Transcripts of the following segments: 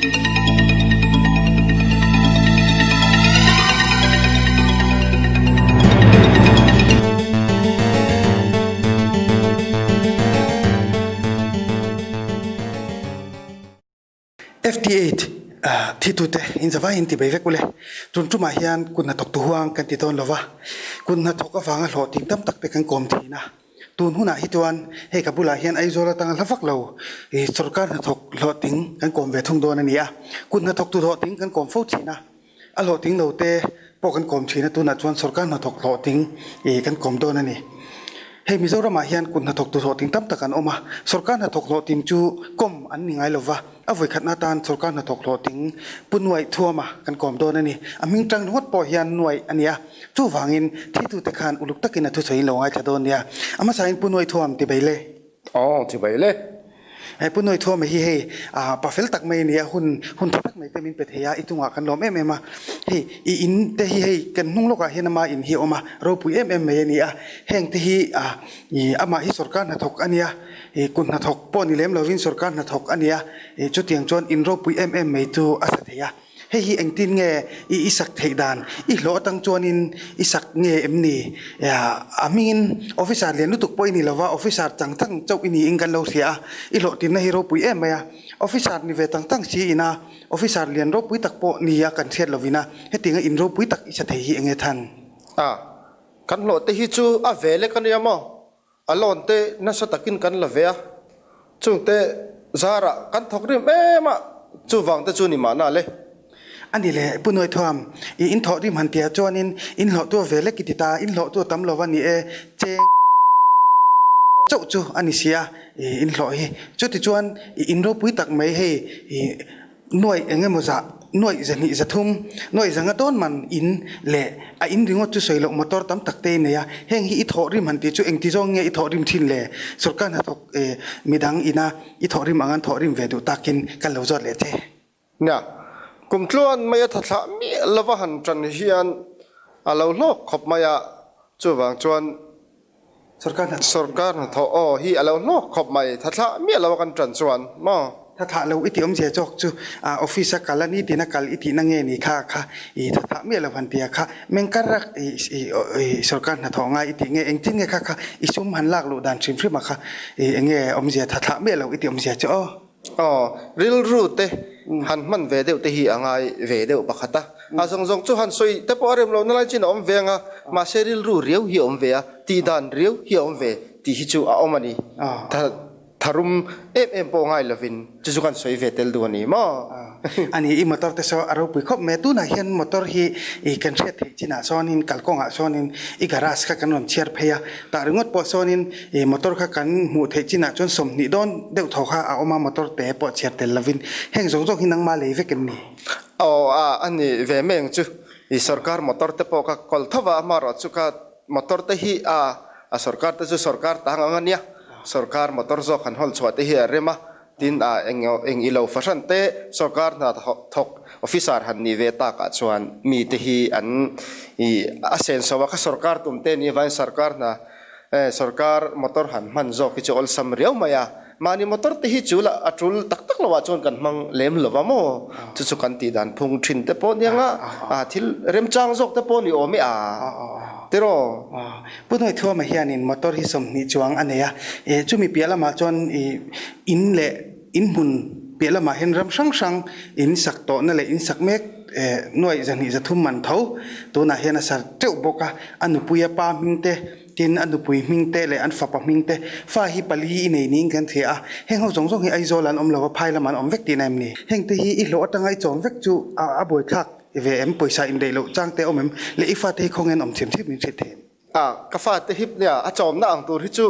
FT8 thitute in zavai in ti bei vek ule. Tun tumah hian kut hnathawk tu huang kan ti dawn lova, kut hnathawk avanga hlawhtling tam tak te kan kawm thin a. Tun hunah hi chuan hei ka bulah hian Aizawl atanga hla vak lo sorkar hnathawk hlawhtling kan kawm ve thung dawn a ni a. Kut hnathawk tu hlawhtling kan kawm fo thin a, a hlawhtling lo te pawh kan kawm thin a, tunah chuan sorkar hnathawk hlawhtling kan kawm dawn a ni. Hei Mizoramah hian kut hnathawk tu hlawhtling tam tak an awm a, sorkar hnathawk hlawhtling chu kawm an ni ngai lo va, A vawikhatna atan sorkar hnathawk hlawhtling Pu Nuaih Thuama kan kawm dawn a ni. A hming tang ringawt pawh hian Nuaih a ni a, chuvangin thitute khan uluk takin a thusawiin lo ngaithla dawn nia. A hmasain Pu Nuaih Thuam ti bei le. Aw, ti bei le. He Pu Nuaih Thuama hi hei pa fel tak mai a ni a, hun hun tha tak mai te min pe thei a, i chungah kan lawm em em a. Hei i in te hi hei kan hnung lawkah hian ama in hi a awm a, ropui em em mai a ni a. Heng te hi amah hi sorkar hnathawk a nia. I kut hnathawk pawh ni lem lovin sorkar hnathawk a nia, i chutiang chuan in ropui em em mai chu a sa thei a. Hei hi engtin nge i i sak theih dan? I hlawh atang chuanin i sak nge em ni? A hmingin officer lian lutuk pawh i ni lova, officer chang chang chauh i niin kan lo hria a, i hlawhtlinna hi ropui em mai a. Officer ni ve tang tang si ina officer lian ropui tak pawh nia kan hriat lovina hetianga in ropui tak i sa thei hi enge than? A, kan hlawhte hi chu a ve lek a nia maw? A loan te nasa takin kan la ve a, chungte zarah kan thawk rim em a, chuvang te chu ni mahna le. A ni le, Pu Nuaithuam, i in thawh rim han tia chuanin in hlawhtu a ve lek i ti ta, in hlawhtu a tam lo va ni e, cheng chauh chu a ni si a, i in hlawh hi. Chutichuan i in ropui tak mai hei i. Nuaih eng emaw zah, nuaih zahnih zathum, nuaih zanga dawn man in leh a in ringawt chu sawi loh motor tam tak te i nei a, heng hi i thawh rim han tih chu engti zawng nge i thawh rim thin le? Sorkar hnathawk eh midang ina i thawh rim ang an thawh rim ve duh takin kan lo zawt leh che. Nia, kum tluan mai a tha thlah miah lova han tan hian a lo hlawk khawp mai a, chuvang chuan Sorkar hnathawh. Sorkar hnathawh aw hi a lo hlawk khawp mai. Tha thlah miah lo a kan ṭan chuan maw? Tha thlah lo i tih awmzia zawk chu office a kal a ni tina kal i tihna nge ni kha kha i tha thlah miah lo han tia kha mengkar rak i sorkar hnathawh ngai i tih nge engtin nge kha kha i sum han lak luh dan hrim hrim a kha i enge awmzia tha thlah miah lo i tih awmzia chu aw. Aw, rilru te han hman ve deuh te hi a ngai ve deuh pakhat a. A zawng zawng chu han sawi te pawh a rem lohna lai chin a awm ve ang a, mahse rilru riau hi a awm ve a, tih dan riau hi a awm ve tih hi chu a awm a ni. Tharum em em pawh ngai lovin chu chu kan sawi ve tel duh a ni maw? A ni, i motor te saw a ropui khawp mai a, tunah hian motor hi i kan hriat theih chinah sawnin kalkawngah sawnin i garage kha kan rawn chhiar phei a, tah ringawt pawh sawnin I motor kha kan hmuh theih chinah chuan 20 dawn deuh thaw kha a awm a, motor te pawh chhiar tel lovin heng zawng zawng hi nangmah lei vek em ni? Aw a, a ni ve mai ang chu. I sorkar motor te pawh ka kawl tho va, amaherawh chu ka motor te hi a, a sorkar te chu sorkar tang ang a nia, sorkar motor zawk han hawl chhuah te hi a rem a, tin a eng eng i lo fahran te sorkar hna thawk officer han nih ve takah chuan mi te hi an i a senso a kha sorkar tum te nih avangin sorkar hna sorkar motor han hman zawk hi chu awlsam riau mai a, mahni motor te hi chu lah a tul tak tak loah chuan kan hmang lem lo va maw chu chu kan tih dan phung thin te pawh nia nga a thil remchang zawk te pawh ni awm e a tiraw. Pu Hnuaithuama hianin motor hi 20 chuang a nei a, chumi piah lamah chuan in leh in hmun piah lamah hian ram hrang hrang in sak tawhna leh in sak mek nuaih zahnih zathum man tho tunah hian a sar teuh bawk a, a nupuia pa hming te tin a nupui hming te leh an fapa hming te fa hi pali i nei niin kan hria a, heng ho zawng zawng hi Aizawl an awm lo va phai lamah an awm vek tihna em ni? Heng te hi i hlawh atanga i chawm vek chu a buaithlak. I ve em? Pawisa indaih loh chang te awm em? Leh i fate hi khawnge an awm thiam thiam in hriat thei em? A, ka fate hi nia a chawmna ang tur hi chu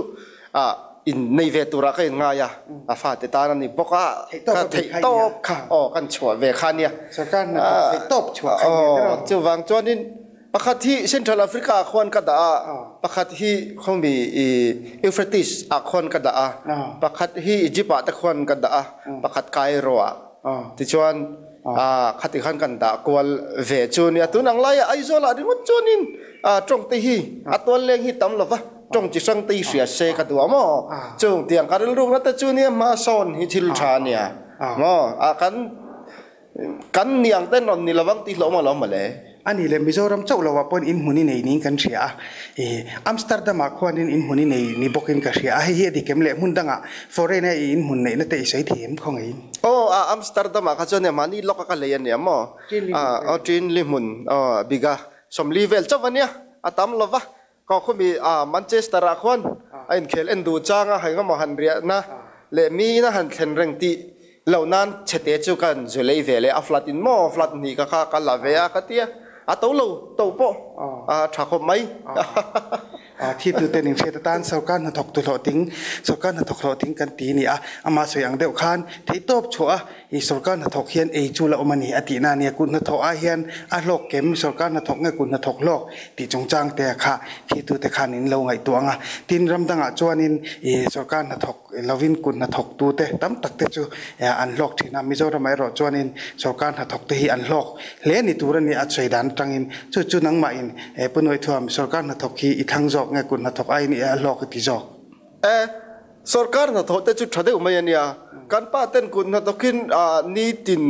a in nei ve turah ka in ngai a, a fate tan a ni bawk a, ka theih tawp kha aw kan chhuah ve kha nia. Sorkar hna thawk theih tawp chhuah kha nia tiraw? Aw, chuvang chuanin pakhat hi Central Africa ah khuan ka dah a, pakhat hi khawmi i Euphrates ah khuan ka dah a, pakhat hi Egypt ah te khuan ka dah a, pakhat Cairo ah. Tichuan khati khan kan dah kual ve chu nia. Tun ang laia Aizawl ah ringawt chuanin tawng te hi a tual leng hi tam lova tawng chi hrang te hi hria se ka duh a maw? Chung tiang ka rilrukna te chu nia hma sawn hi thil tha ania maw? Kan. Kan ni ang ten rawn ni lovang tih hlawm alawm mawle. A nih leh Mizoram chauh lovah pawhin in hmun i nei niin kan hria a, ih Amsterdam ah khuanin in hmun i nei ni bawkin ka hria a, hei hi a dik em leh hmun dangah foreign a i in hmun neihna te i sawi thei em khaw ngeiin? Aw a Amsterdam ah kha chuan nia mahni lawk a ka lei a nia maw? Aw Trinli hmun aw biga 40 vel chauh a nia a tam lova Ka khawmi a Manchester ah khuan a inkhel en duh chang a hei ngamaw han riahna leh miin a han thlen reng tih lo nan chhete chu ka han zu lei ve leh a flat in maw flat hnih ka kha ka la ve a ka tia a to lo to pawh a tha khawp mai. Thi tu ten inhriat atan sorkar hnathawk tu hlawhtling sorkar hnathawk hlawhtling kan ti ni a amah sawi ang deuh khan theihtawp chhuah a I sorkar hnathawk hian ei chu la awm a ni a tihna a nia. Kut hnathawh ah hian a hlawk kem sorkar hnathawk nge kut hnathawk hlawk tih chungchang te kha thitute khan in lo ngaihtuah ang a. Tin, ram dangah chuanin i sorkar hnathawk lovin kut hnathawk tute tam tak te chu an hlawk thin a. Mizoramah erawh chuanin sorkar hnathawk te hi an hlawk hle ni tur a ni a sawi dan atangin. Chu chu nangmahin Pu Nuaithuam, sorkar hnathawk hi i thlang zawk nge kut hnathawk aiin i a hlawk i ti zawk? E, sorkar hnathawh te chu tha deuh mai a nia. Kan pa ten kut hnathawkin nitin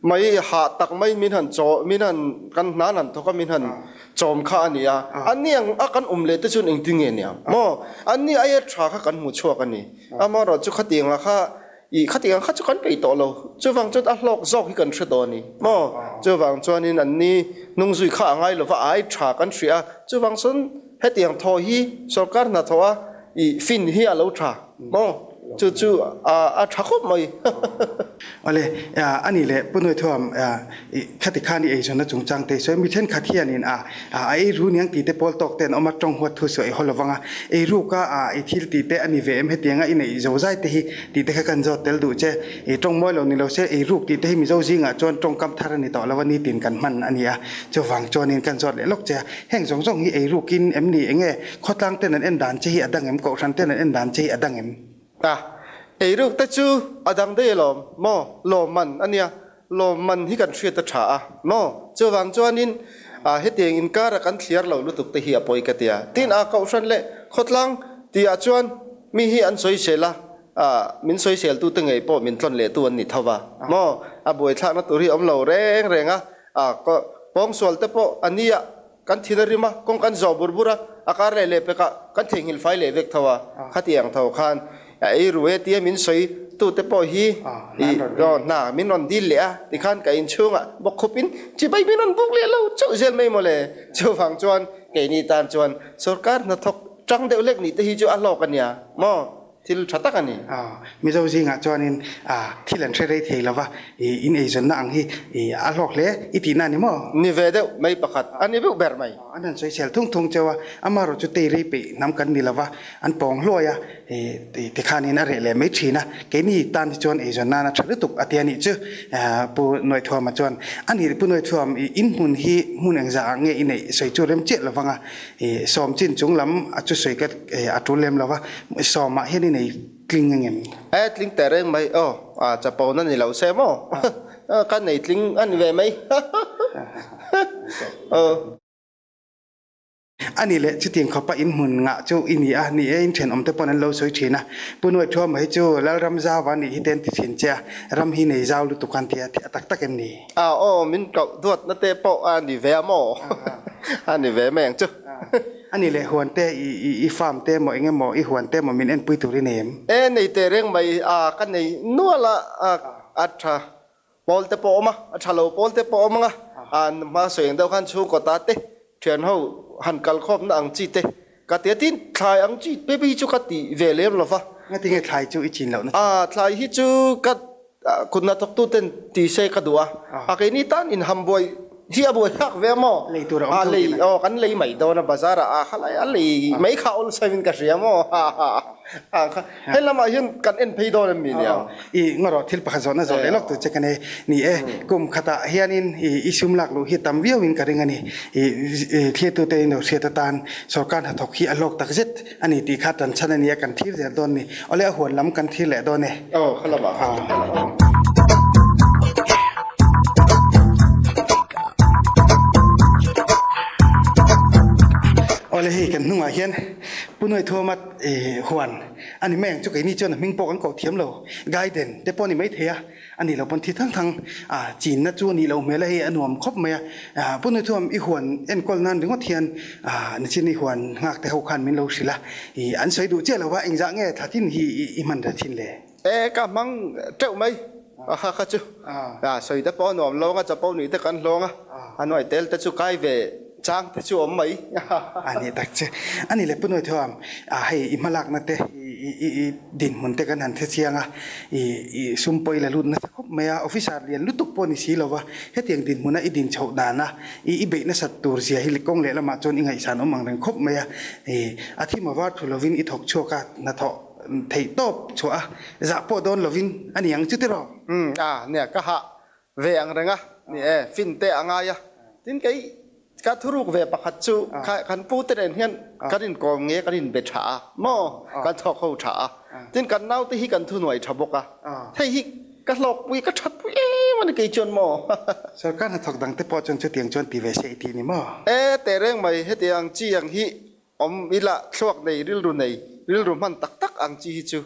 mai hah tak mai min han chaw, min han, kan hnan han thawk a, min han chawm kha a ni a. An ni ang a kan awm leh te chuan engtin nge nia maw? An ni aia tha kha kan hmu chhuak a ni. Amaherawh chu khatiang ah kha i khatiang ang kha chu kan peih tawh lo. Chuvang chuan a hlawk zawk hi kan hre tawh a ni maw? Chuvang chuanin an ni hnungzui kha a ngai lova a ai tha kan hria a. Chuvang chuan hetiang thaw hi sorkar hnathawh a I fin hi a lo tha maw? Chu chu a tha khawp mai. Awle, a nih leh Pu Nuaithuam, i khati khan i eizawnna chungchang te sawi mi thenkhat hianin a a ei ru niang tih te pawl tawk te an awm a, tawng huat thu sawi ei haw lovang a, ei ruk a a i thil tih te a ni ve em hetianga i neih zo zai te hi tih te kha kan zawt tel duh che. I tawng mawi lo ni lo se ei ruk tih te hi Mizo zingah chuan tawngkam thar a ni tawh lo a, nitin kan hman a ni a, chuvang chuanin kan zawt leh lawk che a, heng zawng zawng hi ei rukin em ni enge Khawtlang ten an en dan che hi a dang em? Kohhran ten an en dan che hi a dang em? A, eiruk te chu a dang daih alawm maw? Lawmman a nia, lawmman hi kan hriat a tha a maw? Chuvang chuanin hetiang inkara kan thliar lo lutuk te hi a pawi ka ti a. Tin, a kohhran leh khawtlang tihah chuan mi hi an sawisel a, min sawiseltute ngei pawh min tlawn lehtu an ni tho va maw? A buaithlakna tur hi a awm lo reng reng a, pawngsual te pawh a nia. Kan thin a rim a, kawng kan zawh bur bur a, a kar leh leh pekah kan theihnghilh fai leh vek tho a, khatiang tho khan a ei ru e tia min sawi tute pawh hi i hna min rawn dil leh a, tikhan ka inchhungah bawk khupin chibai min rawn buk leh lo chauh zel mai mawle. Chuvang chuan keini tan chuan sorkar hnathawk tang deuh hlek nih te hi chu a hlawk a nia maw? Thil tha tak a ni. Mizo zingah chuanin thil an hre rei thei lova, in eizawnna ang hi a hlawk hle i tihna a ni maw? Ni ve deuh mai pakhat a ni deuh ber mai. An han sawisel thung thung cheu a, amaherawh chu tei rei peih hnam kan ni lova, an pawng hluai a, tikhanin a reh leh mai thin a, keini tan hi chuan eizawn nan a tha lutuk a ti a nih chu Pu Nuaithuama chuan. A nih Pu Nuaithuam, in hmun hi hmun engzah ah nge i neih sawi chu rem chiah lovang a, sawm chin chung lam a chu sawi ka a tul lem lova, sawmah hian i nei tling ang em? E tling teh reng mai aw, a chapo na ni lo se maw? Ka nei tling a ni ve mai aw. A nih leh chutiang khawpa in hmun ngah chu i ni a, ni e in thenawm te pawn an lo sawi thin a, Pu Nuaithuama hi chu Lalram zau a nih hi te an ti thin che a, ram hi nei zau lutuk a an ti a, a tak tak em ni? A aw, min koh duatna te pawh a ni ve a maw? A ni ve mai ang chu. A nih leh huan te i farm te emaw eng emaw i huan te emaw min enpui tur i nei em? E nei teh reng mai a, ka nei nual a, a tha pawl te pawh a awm a, a tha lo pawl te pawh a awm ang a, a hma sawi ang deuh khan chhungkaw ta te thian ho han kal khawpna ang chi te ka ti a, tin thlai ang chi pe hi chu ka ti ve lem lo va. Ngatinge thlai chu i chin lohna chu? A thlai hi chu ka Kut hnathawktu ten ti se ka duh a, a keini tan in ham buai hi a buai thlak ve a maw? Lei tur a awm tho tih lai. Aw kan lei mai dawn a bazar ah a khalai a lei mai kha awlsam in ka hria maw ha ha ha kha hei lamah hian kan en phei dawn em mi nia. I ngarawh thil pakhat zawhna zawh leh lawk tur che ka nei. Ni e, kum khatah hianin i sum lak luh hi tam viau in ka ring a ni. I thliatute in lo hriat atan sorkar hnathawk hi a hlawk tak zet. A ni tih kha tan chhan a nia kan thlir zel dawn ni. Awle a huan lam kan thlir leh dawn e. Aw kha lamah khan kan kal ang. Awle hei kan hnungah hian Pu Nuaithuama huan A ni mai ang chu keini chuan a hming pawh kan koh thiam lo. Gaiden te pawh a ni maithei a, a nih loh pawn thi thang thang a chinna chu a nih loh hmel a hei a nuam khawp mai a. Pu Nuithuam i huan enkawl nan ringawt hian nichin i huan nghak te ho khan min lo hrilh a, i an sawi duh chiah lo va engzah nge thla tin hi i hman reh thin le? E ka hmang teuh mai a kha kha chu sawi te pawh a nuam lo anga chapo nih te kan hlawng a, a nuai tel te chu kai ve chang te chu awm mai. A ni tak che. A ni le Pu Nuaithuam, hei i hmalakna te i dinhmun te kan han hre chiang a, i sum pawh i la lut nasa khawp mai a, officer lian lutuk pawh ni si lo va, hetiang dinhmuna i din chhoh dana i beih nasat tur zia hi kawng leh lamah chuan i ngaihsan awm ang reng khawp mai a, a thim a var thu lovin i thawk chhuak a, hnathawh theih tawp chhuah a, zah pawh dawn lovin a ni ang chu tiraw? Umm a, nia ka hah ve ang reng a, ni e, fin te a ngai a, tin kei ka thuruk ve pakhat chu kha kan pu te nen hian kan inkawm nge kan inbe tha a maw, kan thawk ho tha a, tin kan naute hi kan thuhnuai tha bawk a, hei hi ka hlawkpui ka thatpui em a ni kei chuan maw. Sorkar hnathawk dang te pawh chuan chutiang chuan ti ve se i ti ni maw? E, tehreng mai, hetiang chi ang hi Awm ila thluak nei, rilru nei, rilru hman tak tak ang chi hi chu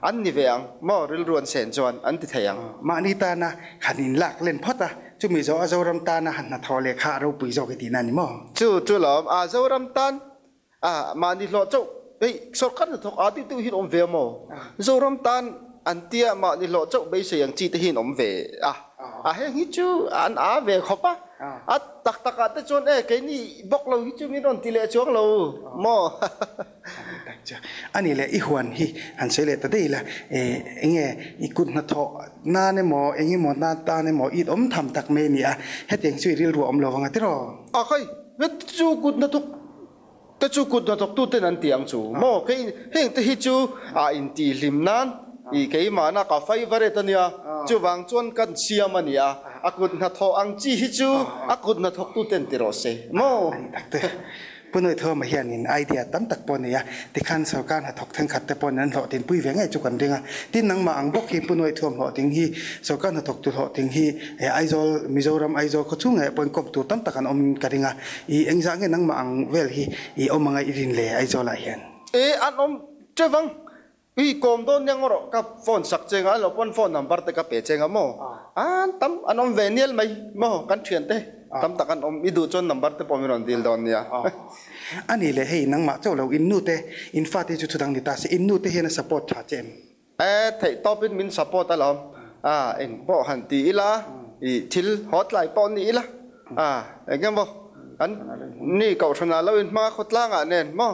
an ni ve ang maw, rilru an sen chuan an ti thei ang. Mahni tana han inlak len phawt a, chumi zawh a Zoram tana han hnathawh leh kha a ropui zawk i tihna a ni maw? Chu chu lawm, a Zoram tan a mahni hlawh chauh hei sorkar hnathawk a deuh deuh hi an awm ve a maw? Zoram tan an tia mahni hlawh chauh beisei ang chi te hi an awm ve a, a heng hi chu an a ve khawp a. A tak tak ah te chuan e keini bawk lo hi chu min rawn ti leh chuang lo maw? A ni leh i huan hi han sawi leh ta daih ila e enge i kut hnathawh nan emaw eng emaw nan tan emaw it awm tham tak mai a ni a, hetiang chu i rilru a awm lo vang a tiraw? A khai, heti chu kut hnathawk te chu kut hnathawk tu ten an ti ang chu maw? Kei heng te hi chu a intihhlim nan i keimahna ka favourite a nia, chuvang chuan kan siam a ni a, a kut hnathawh ang chi hi chu a kut hnathawk tu ten ti rawh se maw? A ni tak te. Pu Nuaithawma hianin idea tam tak pawh a nei a, tikhan sorkar hnathawk thenkhat te pawhin an hlawhtinpui ve ngei chu kan ring a. Tin, nangmah ang bawk hi Pu Nuaithawm hlawhting hi sorkar hnathawktu hlawhting hi Aizawl, Mizoram Aizawl khaw chhung ngeiah pawhin kawp tur tam tak an awm ka ring a. I engzah nge nangmah ang vel hi i awm anga i rin le Aizawlah hian? E, an awm teuh ang. I kawm dawn nia ngawrh ka phone sak che nga lo pawn phone number te ka pe che nga maw? An tam an awm ve nial mai maw kan thian te tam tak an awm i duh chuan number te pawh min rawn dil dawn nia. A ni le hei nangmah chauh lo in nu te in fate chu thudang ni ta se in nu te hian a support tha che em? E theih tawp in min support alawm a eng pawh han ti ila i thil haw tlai pawh ni ila a eng emaw kan ni kohhran ah lo in hma khawtlang ah nen maw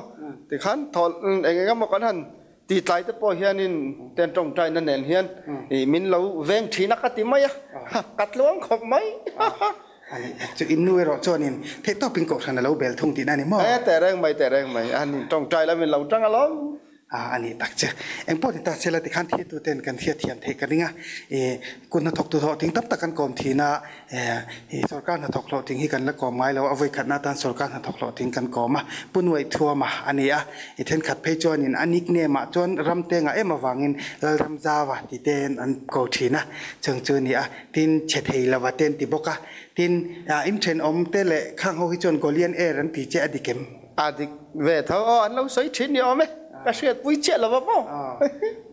tikhan thaw eng eng emaw kan han ti tlai te pawh hianin ten tawngtai na nen hian i min lo veng thin a ka ti mai a ka tluang khawp mai. Chu in nu erawh chuanin theih tawpin kohhran a lo bel thung tihna a ni maw? E tehreng mai tehreng mai a ni tawngtai lam in lo tang alawm. A ni tak che. Eng pawh ni ta se la tikhan thiatu ten kan hriat thiam theih ka ring a. I kut hnathawk tu hlawhtling tam tak kan kawm thin a, i sorkar hnathawk hlawhtling hi kan la kawm ngai lo a, vawi khatna atan sorkar hnathawk hlawhtling kan kawm a, Pu Nuaithuama a ni a. I thenkhat phei chuanin a nickname ah chuan Ramtenga em avangin Lalramzava ti tein an ko thin a, chung chu a ni a. Tin, chhe thei lova te an ti bawk a. Tin, in thenawm te leh khang ho hi chuan Golian Air an ti che a dik em? A dik ve tho aw, an lo sawi thin ni awm e, ka hriatpui chiah lo va maw?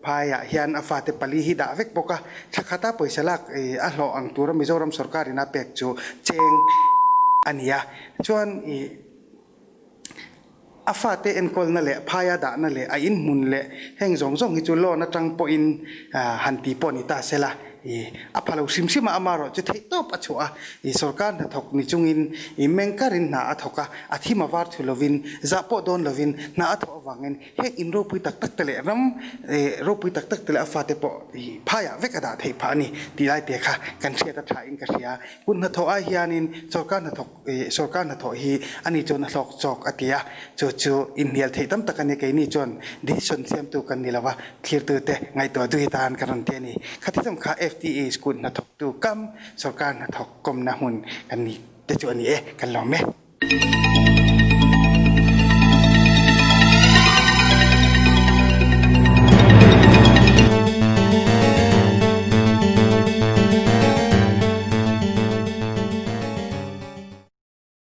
Phaiah hian a fate pali hi dah vek bawk a, thla khata pawisa lak a hlawh ang tura Mizoram sorkarin a pek chu cheng a ni a, chuan i a fate enkawlna leh phaia dahna leh a inhmun leh heng zawng zawng hi chu loan atang pawhin han ti pawh ni ta se la. I a pha lo hrim hrim a, amaherawh chu theih tawp a chhuah a, i sorkar hnathawk ni chungin i meng karin hna a thawk a, a thim a var thu lovin, zah pawh dawn lovin hna a thawh avangin heng in ropui tak tak te leh ram ropui tak tak te leh a fate pawh i phaiah vek a dah theih phah a ni tih lai te kha kan hriat a tha in ka hria. Kut hnathawh ai hianin sorkar hnathawk sorkar hnathawh hi ani chuan a hlawk chawk a ti a, chu chu inhnial theih tam tak a ni. Keini chuan decision siamtu kan ni lo va, thlirtute ngaihtuah duhi tan ka rawn ti a ni. Khati zawng kha FTA school hnathawktu kam sorkar hnathawk kawmna hmun kan ni te chu a ni e, kan lawm e.